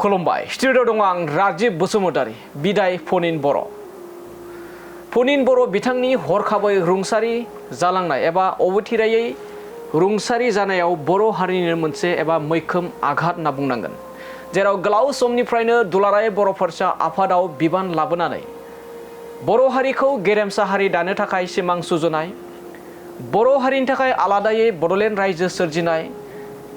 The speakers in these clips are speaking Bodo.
खुलुमबाय स्टुडिअ दङ आं राजिब बसुमतारी बिदाय फनिन बर' बिथांनि हरखाबै रुंसारि जालांनाय एबा अबथिरायै रुंसारि जानायाव बर' हारिनि मोनसे एबा मैखोम आघात होनना बुंनांगोन जेराव गोलाव समनिफ्रायनो दुलाराय बर' फरायसा आफादाव बिबान लाबोनानै बर' हारिखौ गेरेमसा हारि दानो थाखाय सिमां सुजुनाय बर' हारिनि थाखाय आलादायै बड'लेण्ड रायजो सोरजिनाय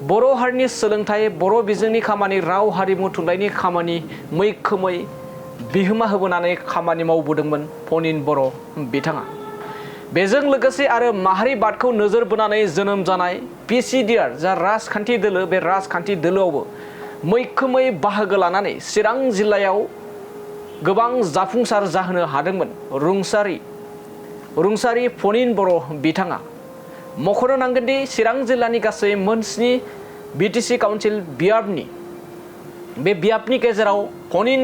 बर' हारिनि सोलोंथाइ बर' बिजोंनि खामानि राव हारिमु थुनलाइनि खामानि मैखोमै बिहोमा होबोनानै खामानि मावबोदोंमोन फनिन बर' बिथाङा बेजों लोगोसे आरो माहारिबादखौ नोजोर बोनानै जोनोम जानाय पिसिडिआर जा राजखान्थि दोलो बे राजखान्थि दोलोआवबो मैखोमै बाहागो लानानै चिरां जिल्लायाव गोबां जाफुंसार जाहोनो हादोंमोन रुंसारि फनिन बर' बिथाङा मख'नो नांगोन दि चिरां जिल्लानि गासै मोन 7 बिटिसि काउन्सिल बियाबनि गेजेराव फनिन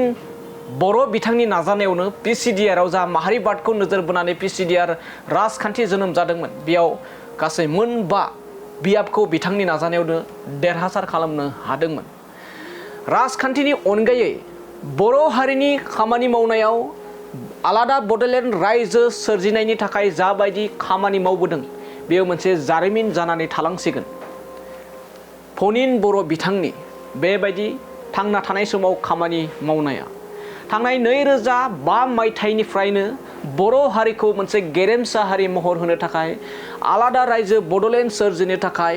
बर' बिथांनि नाजानायावनो पिसिडिआरआव जा माहारिबादखौ नोजोर बोनानै पिसिडिआर राजखान्थि जोनोम जादोंमोन बेयाव गासै मोन 5 बियाबखौ बिथांनि नाजानायावनो देरहासार खालामनो हादोंमोन राजखान्थिनि अनगायै बर' हारिनि खामानि मावनायाव आलादा बड'लेण्ड रायजो सोरजिनायनि थाखाय जाबायदि खामानि मावबोदों बेयो मोनसे जारिमिन जानानै थालांसिगोन फनिन बर' बिथांनि बेबायदि थांना थानाय समाव खामानि मावनाया थांनाय 2005 मायथाइनिफ्रायनो बर' हारिखौ मोनसे गेरेमसा हारि महर होनो थाखाय आलादा रायजो बड'लेण्ड सोरजिनो थाखाय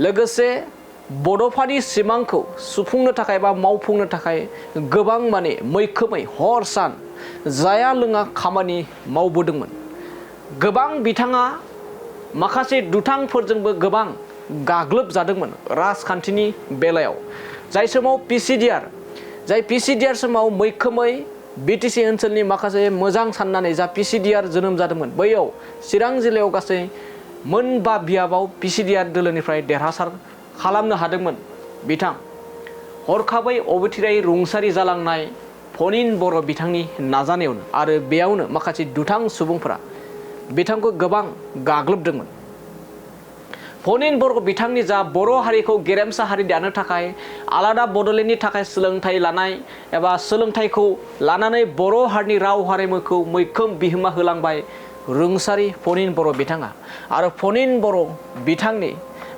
लोगोसे बड'फानि सिमांखौ सुफुंनो थाखाय बा मावफुंनो थाखाय गोबां मैखोमै हर सान जाया लोङा खामानि मावबोदोंमोन गोबां बिथाङा माखासे दुथांफोरजोंबो गोबां गाग्लोबजादोंमोन राजखान्थिनि बेलायाव जाय समाव पिसिडिआर समाव मैखोमै बिटिसि ओनसोलनि माखासे मोजां साननानै जा पिसिडिआर जोनोम जादोंमोन बैयाव चिरां जिल्लायाव गासै मोन 5 बियाबाव पिसिडिआर दोलोनिफ्राय देरहासार खालामनो हादोंमोन बिथां हरखाबै अबथिरायै रुंसारि जालांनाय फनिन बर' बिथांनि नाजानायावनो आरो बेयावनो माखासे दुथां सुबुंफोरा बिथांखौ गोबां गाग्लोबदोंमोन फनिन बर' बिथांनि जा बर' हारिखौ गेरेमसा हारि दानो थाखाय आलादा बड'लेण्डनि थाखाय सोलोंथाइ लानाय एबा सोलोंथाइखौ लानानै बर' हारिनि राव हारिमुखौ मैखोम बिहोमा होलांबाय रुंसारि फनिन बर' बिथाङा आरो फनिन बर' बिथांनि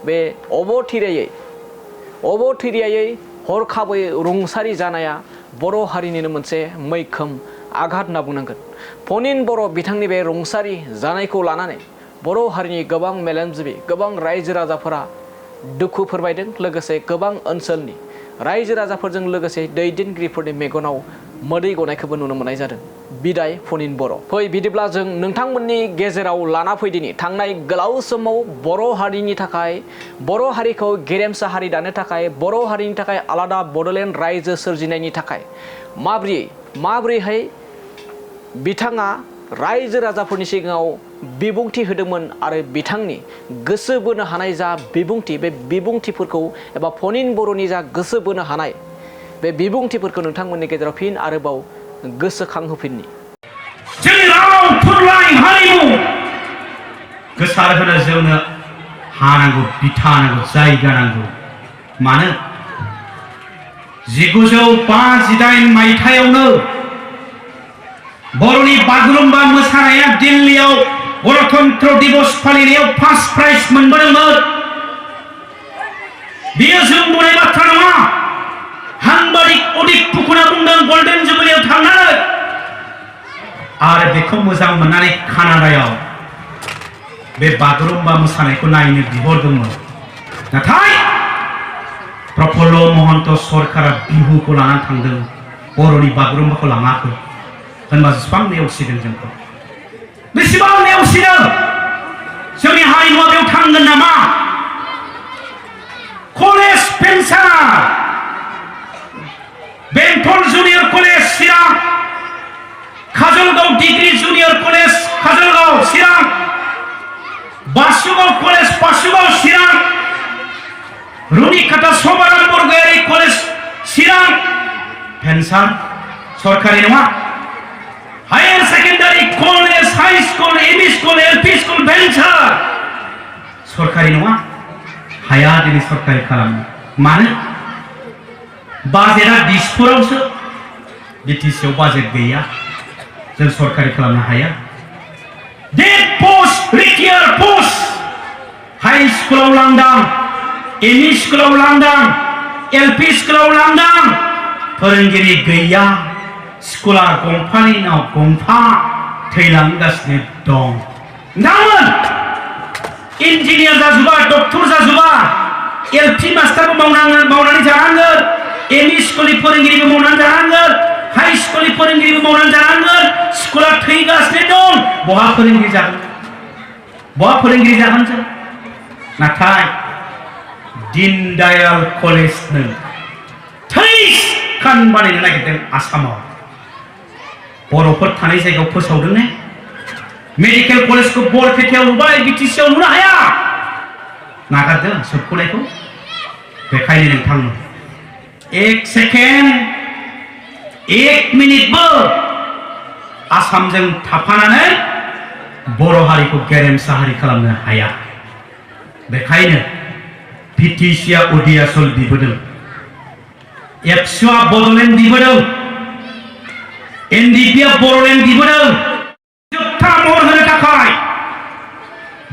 बे अबथिरायै हरखाबै रुंसारि जानाया बर' हारिनिनो मोनसे मैखोम आघात होनना बुंनांगोन फनिन बर' बिथांनि बे रुंसारि जानायखौ लानानै बर' हारिनि गोबां मेलेमजिबि गोबां रायजो राजाफोरा दुखु फोरमायदों लोगोसे गोबां ओनसोलनि रायजो राजाफोरजों लोगोसे दैदेनगिरिफोरनि मेगनाव मोदै गनायखौबो नुनो मोननाय जादों बिदाय फनिन बर' फै बिदिब्ला जों नोंथांमोननि गेजेराव लाना फैदिनि थांनाय गोलाव समाव बर' हारिनि थाखाय बर' हारिखौ गेरेमसा हारि दानो थाखाय बर' हारिनि थाखाय आलादा बड'लेण्ड रायजो सोरजिनायनि थाखाय माब्रैहाय बिथाङा रायजो राजाफोरनि सिगाङाव बिबुंथि होदोंमोन आरो बिथांनि गोसो बोनो हानाय जा बिबुंथि बे बिबुंथिफोरखौ एबा फनिन बर'नि जा गोसो बोनो हानाय बे बिबुंथिफोरखौ नोंथांमोननि गेजेराव फिन आरोबाव गोसोखांहोफिननि जोंनि राव थुनलाइ हारिमु गोसार होनो जोंनो हानांगौ बिथा नांगौ जायगा नांगौ मानो 1958 मायथाइयावनो बर'नि बागुरुम्बा मोसानाया दिल्लीयाव गणतन्त्र दिवस फालिनायाव फार्स्ट प्राइज मोनबोदोंमोन बेयो जों बुंनाय बाथ्रा नङा हांबादिक उदित फुकना बुंदों गल्डेन जुबलियाव थांनानै आरो बेखौ मोजां मोननानै कानाडायाव बे बागुरुम्बा मोसानायखौ नायनो बिहरदोंमोन नाथाय प्रफुल्ल महन्त सरकारा बिहुखौ लानानै थांदों बर'नि बागुरुम्बाखौ लाङाखै होनबा बेसेबां नेवसिदों जोंखौ बेसेबां नेवसिदों जोंनि हारिमुआ बेयाव थांगोन नामा कलेज पेन्सार Bengtol junior college Chirang Kajalgaon degree junior college Kajalgaon Chirang Basugaon college Basugaon Chirang Runikhata Sobharam Borgoyari college Chirang पेन्सार सरकारि नङा higher secondary college high school ME school LP school भेन्सार सरकारि नङा हाया दिनै सरकारि खालामो मानो बाजेटआ दिसपुरावसो बिटिसिआव बाजेट गैया जों सरकारि खालामनो हाया date post retire post high स्कुलाव लांदां एमइ स्कुलाव लांदां एलपि स्कुलाव लांदां फोरोंगिरि गैया स्कुला गंफानि उनाव गंफा थैलांगासिनो दं गाबोन इन्जिनियार जाजोबा डक्टर जाजोबा एलपि मास्टारबो मावनानै जानांगोन एमइ स्कुलनि फोरोंगिरिबो मावनानै जानांगोन हाई स्कुलनि फोरोंगिरिबो मावनानै जानांगोन स्कुला थैगासिनो दं बहा फोरोंगिरि जागोन जों नाथाय दीनदयाल कलेजनो 23 खान बानायनो नागिरदों आसामाव बर'फोर थानाय जायगायाव फोसावदों ने मेडिकेल कलेजखौ बरपेटायाव लुबाय बिटिसिआव लुनो हाया नागारदों सोबख'नायखौ बेखायनो नोंथांमोन एक सेकेन्ड एक मिनिटबो आसामजों थाफानानै बर' हारिखौ गेरेमसा हारि खालामनो हाया बेखायनो बिटिसिआ उदियासल बिबोदों एबसुआ बड'लेण्ड बिबोदों एनडिपिआ बर'लेण्ड बिबोदों जोबथा महर होनो थाखाय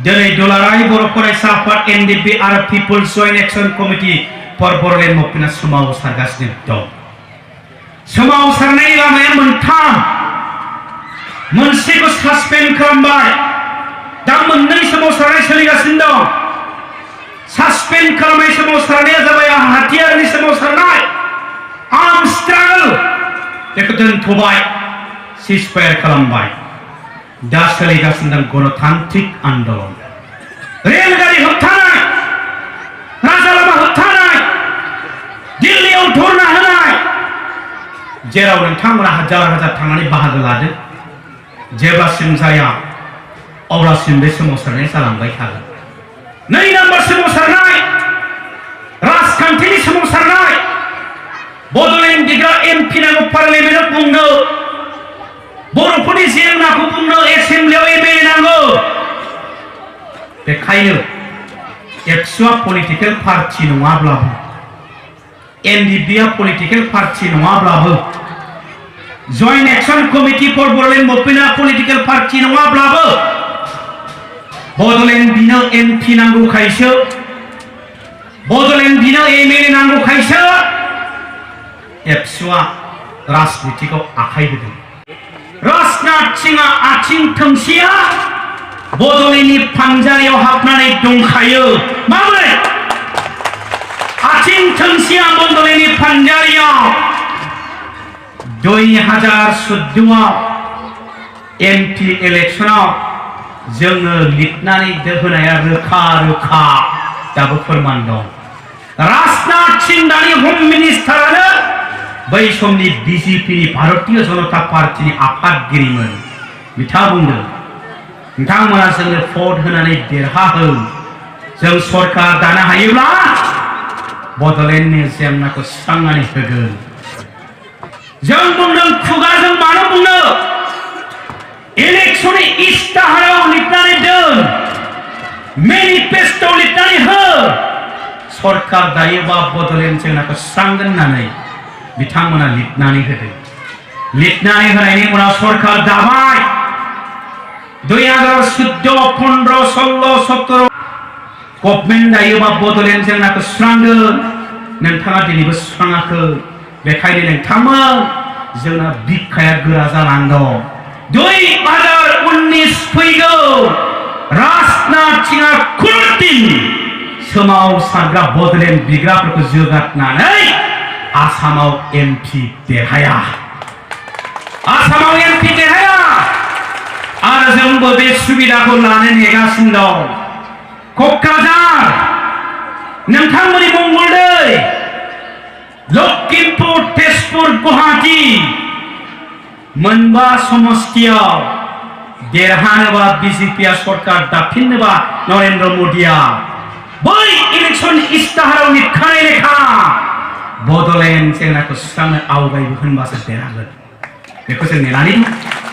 दिनै दुलाराय बर' फरायसा आफाद एनडिपि आरो people's joint action committee for Bodoland मुभमेन्टआ सोमावसारगासिनो दं सोमावसारनायनि लामाया मोनथाम मोनसेखौ सासपेन्ड खालामबाय दा मोननै सोमावसारनाय सोलिगासिनो दं सासपेन्ड खालामनाय सोमावसारनाया जाबाय हाथियारनि सोमावसारनाय आर्म स्ट्रागल बेखौ दोनथ'बाय सिजफायार खालामबाय दा सोलिगासिनो दं गणतान्त्रिक आन्दोलन रेलगारि होबथानाय राजा लामा होबथानाय दिल्लीयाव धरना होनाय जेराव नोंथांमोना हाजार हाजार थांनानै बाहागो लादों जेब्लासिम जाया अब्लासिम बे सोमावसारनाया जालांबाय थागोन 2 नम्बर सोमावसारनाय राजखान्थिनि सोमावसारनाय बड'लेण्ड दिग्रा एमपि नांगौ पार्लियामेन्टआव बुंनो बर'फोरनि जेंनाखौ बुंनो एसेम्ब्लियाव एमएलए नांगौ बेखायनो एबसुआ पलिटिकेल पार्टि नङाब्लाबो एनडिपिआ पलिटिकेल पार्टि नङाब्लाबो joint action committee for Bodoland मुभमेन्टआ पलिटिकेल पार्टि नङाब्लाबो बड'लेण्ड बिनो एमपि नांगौखायसो बड'लेण्ड बिनो एमएलए नांगौखायसो एबसुआ राजनितिखौ आखाइ होदों राजनाथ सिंहआ आथिं थोंसेया बड'लेण्डनि फानजारियाव हाबनानै दंखायो माबोरै आथिं थोंसेया बड'लेण्डनि फानजारियाव 2014आव एमपि इलेक्शनाव जोङो लिरनानै होनाया रोखा रोखा दाबो फोरमान दं राजनाथ सिंह दानि हम मिनिस्टारानो बै समनि बिजेपिनि भारतीय जनता पार्टीनि आफादगिरिमोन बिथाङा बुंदों नोंथांमोना जोंनो भट होनानै देरहाहो जों सरकार दानो हायोब्ला बड'लेण्डनि जेंनाखौ सुस्रांनानै होगोन जों बुंदों खुगाजों मानो बुंनो इलेक्शननि इस्ताहाराव लिरनानै दोन मेनिफेस्ट'आव लिरनानै हो सरकार दायोबा बड'लेण्ड जेंनाखौ सुस्रांगोन होननानै बिथांमोना लिरनानै होदों लिरनानै होनायनि उनाव सरकार दाबाय 2014, 15, 16, 17 गभर्नमेन्ट दायोबा बड'लेण्ड जेंनाखौ सुस्रांगोन नोंथाङा दिनैबो सुस्राङाखै बेखायनो नोंथांमोन जोंना बिखाया गोरा जानांगौ 2019 फैगौ राजनाथ सिंहआ खुनुदिन सोमावसारग्रा बड'लेण्ड बिग्राफोरखौ जोगारनानै आसामाव एमपि देरहाया आरो जोंबो बे सुबिदाखौ लानो नेगासिनो दं क'क्राझार नोंथांमोननि मंगलदै लखिमपुर तेजपुर गुवाहाटी मोनबा समस्तियाव देरहानोबा बिजेपिआ सरकार दाफिननोबा नरेन्द्र मोदीआ बै इलेक्शन इस्ताहाराव लिरखानाय लेखा बड'लेण्ड जेंनाखौ सुस्रांनो आवगायबो होनबासो देरहागोन बेखौ जों नेनानै दं